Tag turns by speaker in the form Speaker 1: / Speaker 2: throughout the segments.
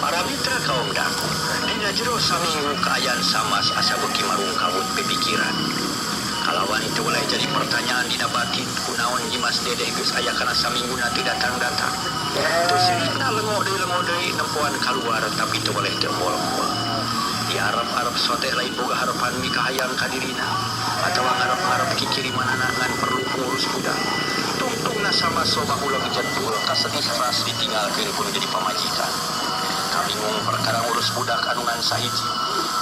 Speaker 1: Para mitra kaum dangu, dina jero saminggu kaayaan Samas asa beuki marungkawut pipikiran. Kalawan teu weleh jadi pertanyaan dina batin, kunaon Nyimas Dedeh geus aya kana samingguna teu datang-datang. Teu seurikna lengo deui nempoan kaluar tapi teu weleh teu embol-embol. Diarep-arep soteh lain boga harepan mikahayang ka dirina atawa ngarep-ngarep kikirimanana ngan perlu pengurus budak. Tungtungna Samas loba uleg jedul kasedih ras ditinggalkeun ku nu jadi pamajikan. Kabingung perkara ngurus budak anu ngan sahiji.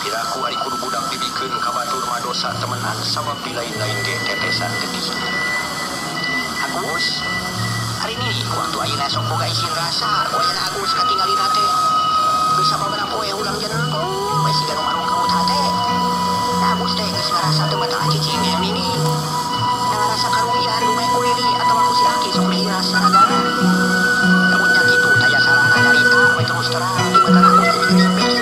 Speaker 1: Piraku ari kudu budak dibikeun ka batur mah dosa temenan sabab di lain-lain ge tetesan getihna. Agus, ari nini waktu ayeuna sok boga isin rasa ku ayana Agus katingalina teh. Geus sababaraha poe ulang jentung we siga nu marungkawut hate. Da Agus teh geus ngarasa teu betah cicing jeung nini. Da ngarasa karugian dumeh ku nini atawa ku si Aki sok diiras saragana. Lamun nya kitu taya salahna nyarita we terus terang di mata Agus teh jadi